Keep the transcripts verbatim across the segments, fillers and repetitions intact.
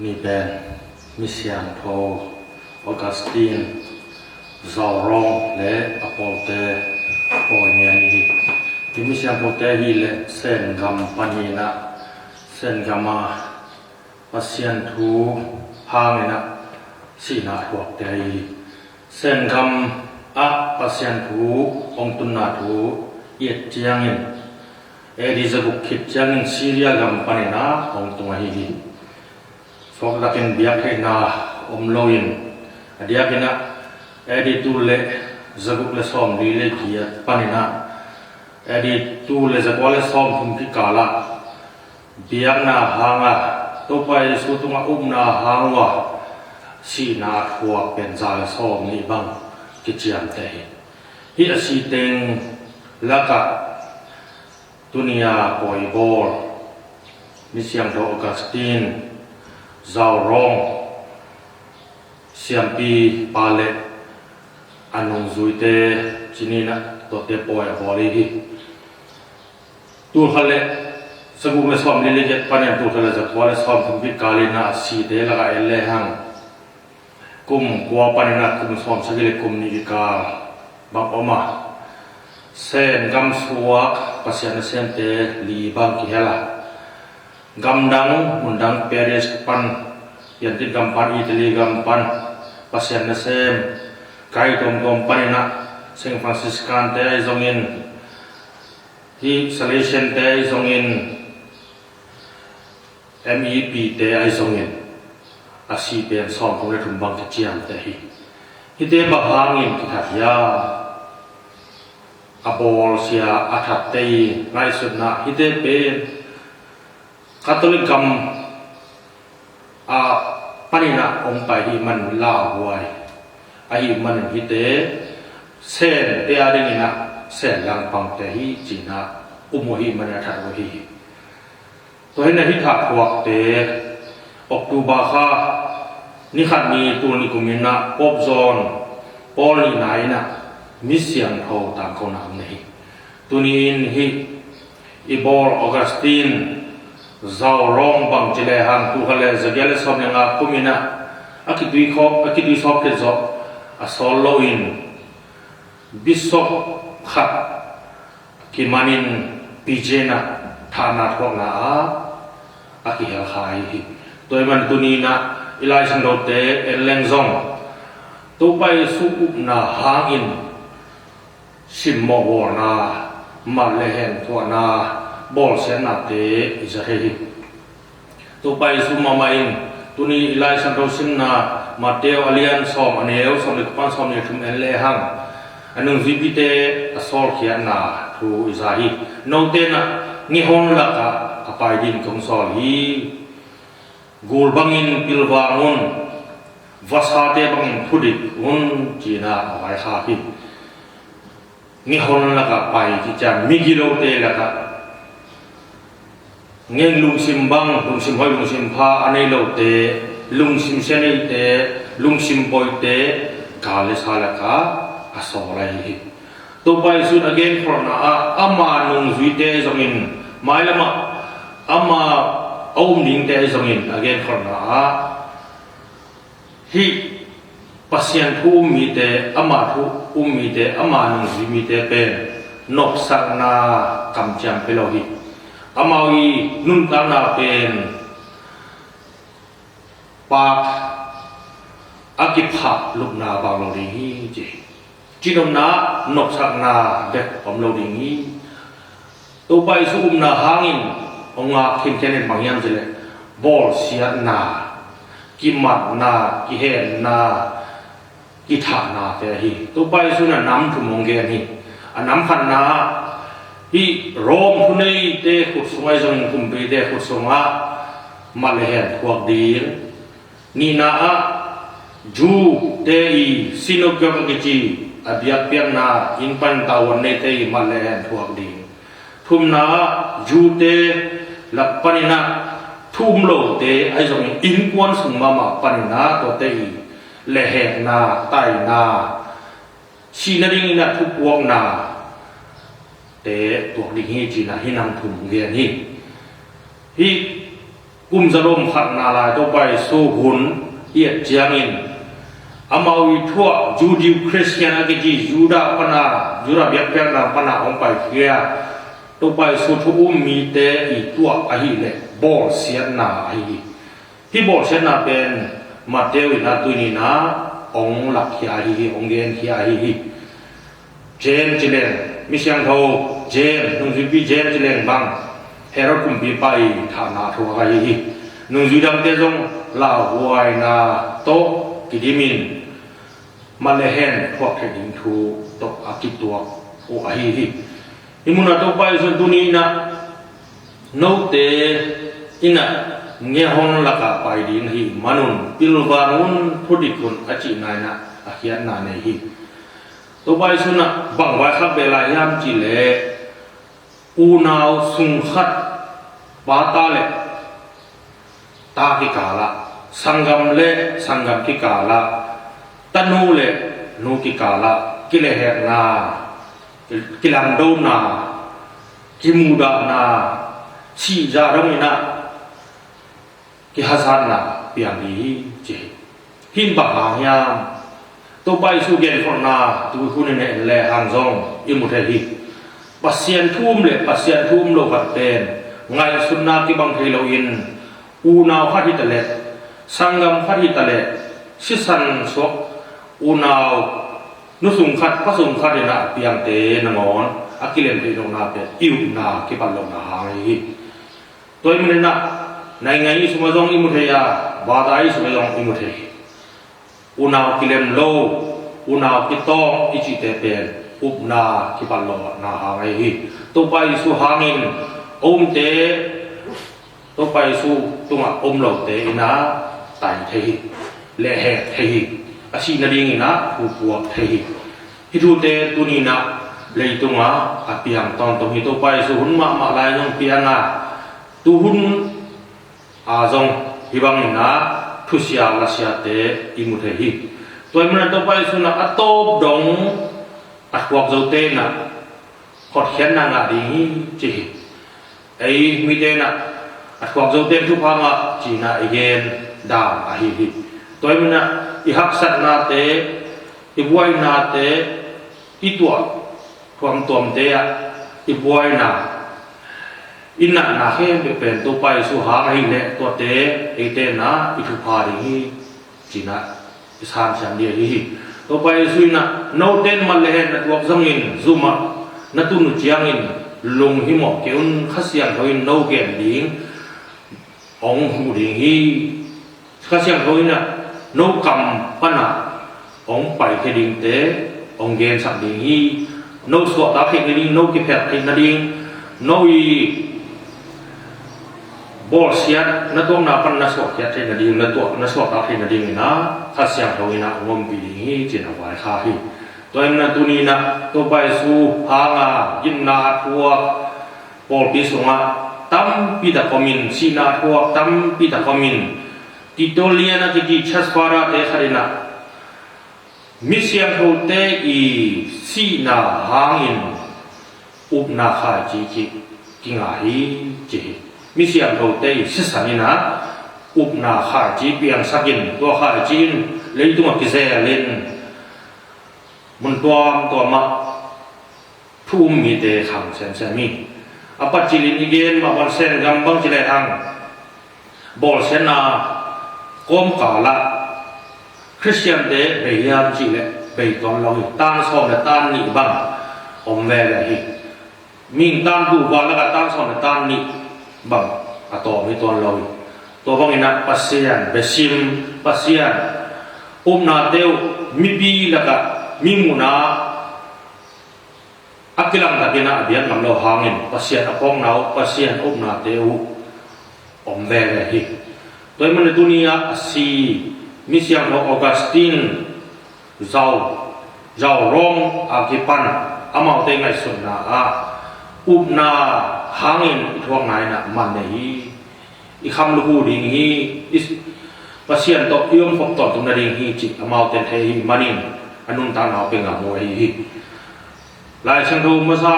Ni pen misiangtho Augustine Zau Rawng le a pawlte pawi ni ahi hi. Hi misiangthote hi le Sengam paninah Sengam a Pasian thu hanginah sihna a thuakte ahi hi. Sengam ah Pasian thu hong tunna thu i et ciangin A D zaguk khit ciangin Syria gam paninah hong tung ahi hi. Suaktakin biak theihna om loin a diakinah A D tul le zaguk le sawmli le giat paninah A D tul le zakua le sawmthum kikalah biakna hanga Topa Jesu tungah upna hang uh a sihna a thuak pen za le sawmnih bang kiciamteh hi. Hih a siteng lakah tuni a pawi bawl misiangtho Augustine Zau Rawng siampi pa le a nungzuite cininah tuate pawi a bawl hi. Tulkhat le zaguk le sawmli le giat panin tulkhat le zakua le sawmthum kikalinah a site lakah en lehang kum kua paninah kum sawmsagih le kum nih kikal bang om a, Sengam suak Pasian nasemte li bang kihel a, gamdang mundang Paris pan, Piantit gam pan, Italy gam pan Pasian nasem kai tuamtuam paninah St. Franciscan te ahi zongin, hi Salesian te ahi zongin, M E P te ahi zongin a si pen sawmthum le thum bang kiciamteh hi. Hihte bang hangin kithat hiam? A bawlsia a thatte i ngaihsutna hihte pen Catholic gam a paninah hong pai hi man lauhuai ahi manin hihte sente a dinginah sen langpangte hi cinah um uh hi manin a that uh hi. Tua hinah hih thathuakte October kha ni khat ni tul nih kuminah Pope John Paul nihna inah misiangtho tangkona hong nei hi. Tuni in hih i bawl Augustine Zau Rawng bang ci lehang tulkhat le zagiat le sawmlenga kuminah a kitui khawp a kitui sawp khit zawh a sawl loin bishop khat kimanin pijenah thahna thuakna ah a kihel kha ahi hi. Tua ahih man tuninah i Lai Siangthote en leng zong Topa Jesu upna hangin simmawh bawlna, mat le hen thuahna, bawlsiatnate i za thei hi. Topa Jesu mahmah in tuni i Lai Siangtho simna Mattheo a lian sawm a neu sawm le kua pan sawm le thum en lehang a nungzuipite a sawlkhiatna thu i za hi. Note nah ngihon lakah a pai ding kong sawl hi. Gul bangin pilvang un, vasate bangin thudik un cinah a vaikhak hi. Ngihon lakah pai kician migilote lakah ngeng lungsim bang, lungsim hoih lungsim pha a nei lote, lungsim sia neite, lungsim pawite, gal le sa lakah a sawl ahi hi. Topa Jesu in a genkholhna ah ama nungzuite zongin mailamah ama a um dingte zongin a genkholhna ah hih Pasian thu um mite, ama thu um mite, ama nungzui mite pen nopsakna kamciam pia lo hi. Amau i nuntakna pen paak a kiphah lupna bang lo ding hi ci hi. Cinopna nopsakna bek om lo ding hi. Topa Jesu upna hangin hong ngak khinkhian in bang hiam cileh bawlsiatna, kimatna, kihenna, kithahnate ahi. Topa Jesu in a nam thum hong gen hi. A nam khatna hih Rom thuneite khut sungah ahi zongin kumpite khut sungah mat le hen thuak ding. Nihna ah Jew-te i synagogue a kici a biakpiakna inn pan tavuan neite i mat le hen thuak ding. Thumna ah Jew-te lak paninah thu um lote ahi zongin innkuan sung mahmah paninah tuate i lehhekna, taina, sihna dinginah thupuakna te tuak ding hi cinah hih nam thum gen hi. Hih Kum zalom khatna lai Topa Jesu hun i et ciangin, amau i thuah Judeo Christian a kici Judah pana, Judah biakpiakna pana hong paikhia Topa Jesu thu um mite i tuah ahih leh bawlsiatna ahi hi. Hih bawlsiatna pen Mattheu in a tuni-in a hong lakkhia ahi hi, hong genkhia ahi hi. Jan ci leng, mi siangtho Jan, nungzuipi Jan ci leng bang, Herod kumpipa i thahna thuak ahi hi. Nungzui dangte zong lauhuaina tawh kidimin, mat le hen thuak theih ding thu tawh a kituak uh ahi hi. Hih munah Topa Jesu tuni-in a, note in a ngiahon lakah pai ding ahih manun pilvang un, thudik un a cihna in a, a khiatna nei hi. Topa Jesu in a bang vaikhak beh lai hiam cih leh, unau sung khat, pa ta le ta kikalah, sanggam le sanggam kikalah, tanu le nu kikalah kilehhekna, kilangdona, kimuhdahna, sihzah dongin a kihazatna piang ding hi ci hi. Hih in bang hang hiam? Topa Jesu genkholhna tu hun in en le hang zong i mu thei hi. Pasian thu um le Pasian thu um lo khat pen ngaihsutna kibang thei loin, unau khat hi ta leh, sanggam khat hi ta leh, sisan suak unau, nusung khat, pasung khat in a piangte nangawn a kilem theih lohna pen i upna kipat lohna hang ahi hi. Tua ahih manin a, naingngai i sungah zong i mu thei a, bada i sungah zong i mu thei hi. Unau kilem lo, unau kitawng i cihte pen upna kipat lohna hang ahi hi. Topa Jesu hangin a umte, Topa Jesu tungah a um lote in a tai thei hi, lehhek thei hi, a sih nadingin a thu puak thei hi. Hih thute tuni-in a leitungah a piang tawntung hi. Topa Jesu hun mahmah lai zong piang a, tu hun a zong hih bangin a thusia lasiate i mu thei hi. Tua ahih manin a Topa Jesu in a, a tawp dong a thuak zote in a hotkhiatna ngah ding hi ci hi. Ei mite in a, a thuak zote in thupha ngah ci-in a i gen dan ahi hi. Tua ahih manin a i haksatnate, i buainate, i tuah tuamtuamte ah i buaina, i natna khempeuh pen Topa Jesu hang ahih leh tuate eite in a i thupha ding hi ci-in a i sansiam ding ahi hi. Topa Jesu in a, note in mat le hen na tuak zongin, zum ah na tun uh ciangin lunghimawh kei un, Kha Siangtho in no gen ding hong huh ding hi. Kha Siangtho in a, no kam pan a hong paikhia dingte hong gensak ding hi. No suahtak theih nading, no kiphelh theih nading, no i bawlsiat na tuakna pan na suahkhiat theih nading, na tuah, na suahtak theih nadingin a Kha Siangtho in a hong ompih ding hi ci-in a vaikhak hi. Tua ahih manin a tuni-in a Topa Jesu hanga gimna a thuak pawlpi sungah tampi tak om in, sihna a thuak tampi tak om in, Tertullian a kici church father-te khat in a, mi siangthote i sihna hangin upna khaici ki, kinga hi ci hi. Mi siangthote i sisan in a upna khaici piangsak in, tua khaici in leitungah kizel in, mun tuamtuam ah thu um mite khang semsem hi. A patcil in i gen mah bang, Sen gam bang ci lehang, bawlsiatna kawmkal ah Khristiante bei hiam cih leh bei tuan lo hi. Tan sawm le tan nih bang om veve hi. Mihing tan buhval lakah tan sawm le tan nih bang a tawm hi tuan lo hi. Tua bangin a Pasian besim, Pasian upnate uh mipi lakah, mi munah a kilangtakin a biak ngam lo hangin Pasian a phawkna uh, Pasian upnate uh om veve hi. Tua ahih manin tuni-ah a si mi siangtho Augustine, Zau, Zau Rong a kipan amaute ngaihsutna ah upna hangin i thuakna in a man nei hi. I kham lukhu ding hi, i Pasian tawh i om khop tawntung nading hi cih amaute thei ahih manin a nuntakna uh pia ngam uh ahi hi. Lai Siangtho masa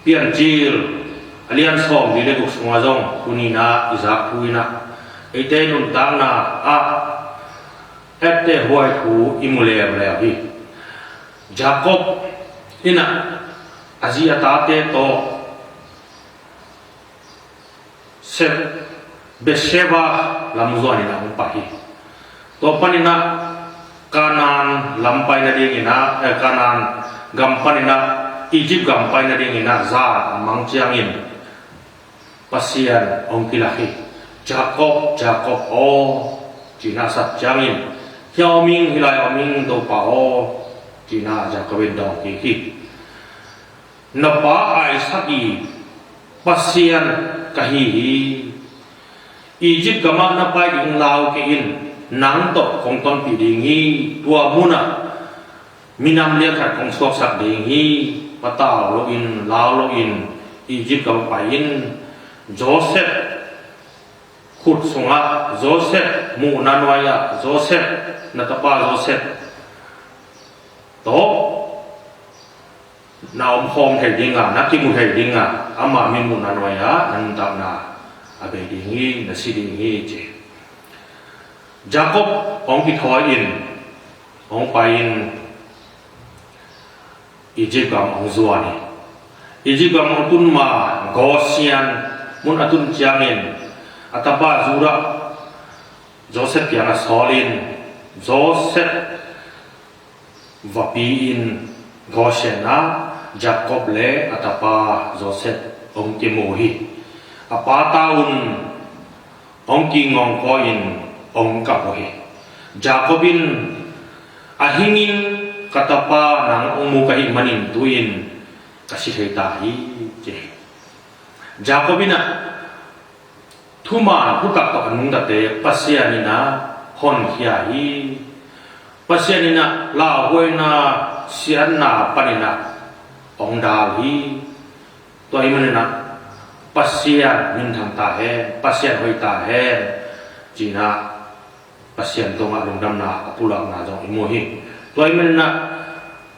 Piancil A lian sawm li le guk sungah zong tuni-in ah i zak thu in ah eite nuntakna ah etteh huai thu i mu leuleu hi. Jacob in ah a zi a tate tawh Sep, Beersheba lam zuanin ah hong pai hi. Tua panin ah Kanaan lam pai nadingin ah, eh, Kanaan gam panin ah Egypt gam pai nadingin ah zan a mang ciangin Pasian hong kilak hi. "Jacob, Jacob aw," ci-in ah a sat ciangin, "Hih ah om ing, hih lai ah om ing Topa aw," ci-in ah Jacob in dawng kik hi. "Na pa Isaac i Pasian ka hi hi. Egypt gamah na pai ding lau kei in, nang tawh kong tonpih ding hi. Tua munah minam lian khat kong suaksak ding hi. Patau loin, lau loin Egypt gam pai in. Joseph khut sungah, Joseph muhna nuai-ah, Joseph, na tapa Joseph tawh na omkhawm thei ding a, na kimu thei ding a, ama min muhna nuai-ah na nuntakna a bei ding hi, na si ding hi," ci. Jacob hong kithawi in, hong pai in, Egypt gam hong zuan hi. Egypt gam hong tun ma, Goshen mun a tun ciangin a tapa Judah Joseph kiangah sawl in, Joseph vapi in Goshen ah Jacob le a tapa Joseph hong kimu hi. A pa ta un hong kingawngkawi in hong kap uh hi. Jacob in, "A hingin ka tapa nang hong mu ka hih manin tu-in ka si thei ta hi," ci hi. Jacob in ah thuman thutak tawh a nungtate Pasian in ah honkhia hi. Pasian in ah lauhuaina siatna panin ah hong dal hi. Tua ahih manin ah Pasian minthang ta hen, Pasian hoih ta hen, ci-in ah Pasian tungah lungdamna a pulakna zong i mu hi. Tua ahih manin ah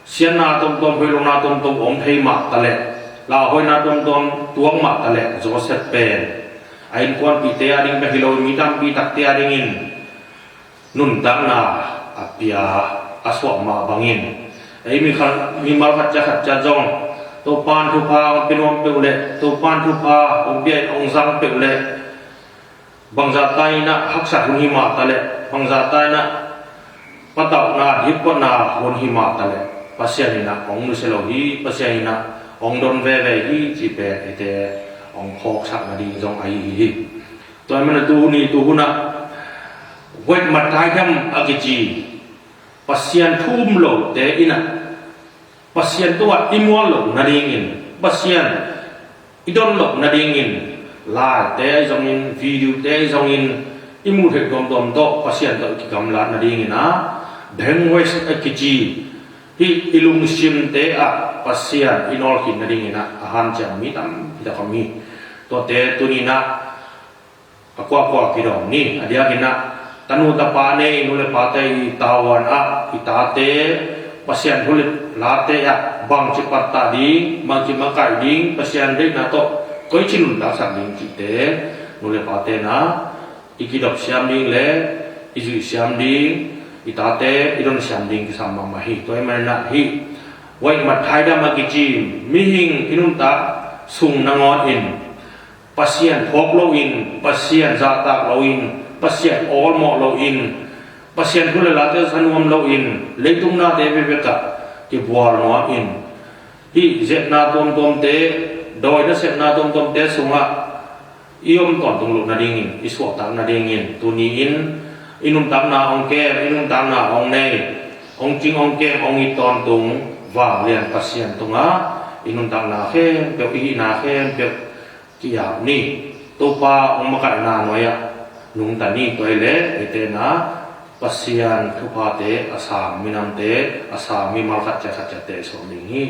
siatna tomtom, hoih lohna tomtom om thei mah taleh, lauhuaina tomtom tuak mah taleh, Joseph pen a innkuanpihte a ding bek hi lo, mi tampi takte a dingin nuntakna a pia, a suah mah bangin, ei mi khat, mimal khat ciat khat ciat zong Topa'n thupha hong pia nuam peuh leh, Topa'n thupha hong pia in hong zang peuh leh, bangzah ta in ah haksat hun hi mah taleh, bangzah ta in ah patauhna, dipkuatna hun hi mah taleh, Pasian in ah hong nusia lo hi, Pasian in ah hong don veve hi, cih pen eite hong phawksak nading zong ahi hi. Tua ahih manin tuni tuhun ah Wet Matthaidiam a kici Pasian thu um lote in ah Pasian tungah i mual loh nadingin, Pasian i don loh nadingin, live-te ahi zongin, video-te ahi zongin, i muh theih tuamtuam tawh Pasian tawh i kigamlat nadingin ah, Beng West a kici hih i lungsimte ah Pasian i nawlkhin nadingin ah a hanciam mi tampi tak om hi. Tuate tuni-in ah a kuakua kidawm ni. A diakin ah tanu tapa nei, nu le pate i tavuan ah i tate Pasian thu le late ah bangci pattah ding, bangci makaih ding, Pasian deihna tawh koici nuntaksak ding cihte nu le pate in ah i kidop siam ding le i zuih siam ding, i tate i don siam ding kisam mahmah hi. Tua ahih manin ah hih Wet Matthaidiam a kici mihing i nuntak sung nangawn in Pasian phawk loin, Pasian zahtak loin, Pasian awlmawh loin, Pasian thu le late sa nuam loin, leitung nate bekbek ah kibual nuam in, hih zepna tuamtuamte, dawi nasepna tuamtuamte sungah i om tawntung loh nadingin, i suahtak nadingin, tuni-in i nuntakna hong kem, i nuntakna hong nei, hong cing hong kem, hong it tawntung vanglian Pasian tungah i nuntakna khempeuh, i hihna khempeuh ki-ap ni. Topa hong makaihna nuai-ah nungta ni. Tua hi leh eite in ah Pasian thuphate a sang minamte, a sang mimal khat ciat khat ciatte i suak ding hi.